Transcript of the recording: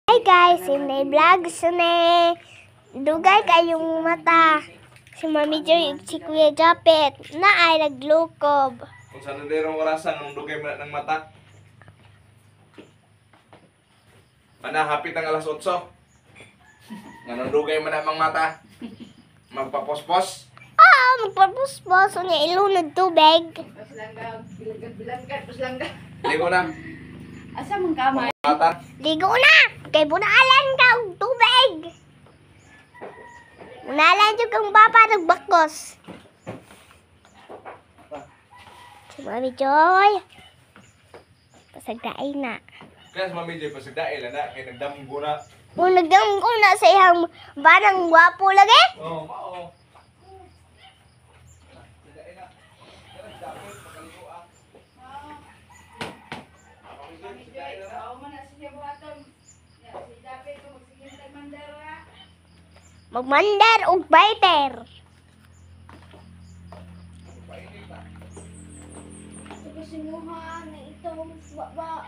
Hi guys, Inday Vlogs ni. Dugay kayong mata. Si Mami Joy ug si Kuya Japet na ay naglukob. Kung sa nandirong orasan, nung dugay man ng mata. Ana, hapit ang alas 8. Nga nung dugay man ang mata. Magpapospos. Ah, magpapuspos unya ilunod tubig. Paslangga, bilangga, paslangga. Ligo na. Asa mong kamay? Mata. Ligo na kay bunalan ka og tubig. Bunalan jud kang papa nagbakos. Si Mami Joy. Pasagdaay na. Kaya sa Mami Joy, pasigdail na, kay nagdamgo na. Kung nagdamgo na sa iyang banang gwapo lagi. Oo, oh, mao. Oo man na siya buhaton. Ya, si David ko magsigil tag mandara. Magmandar og biter. Ito kasi muha na itong baba.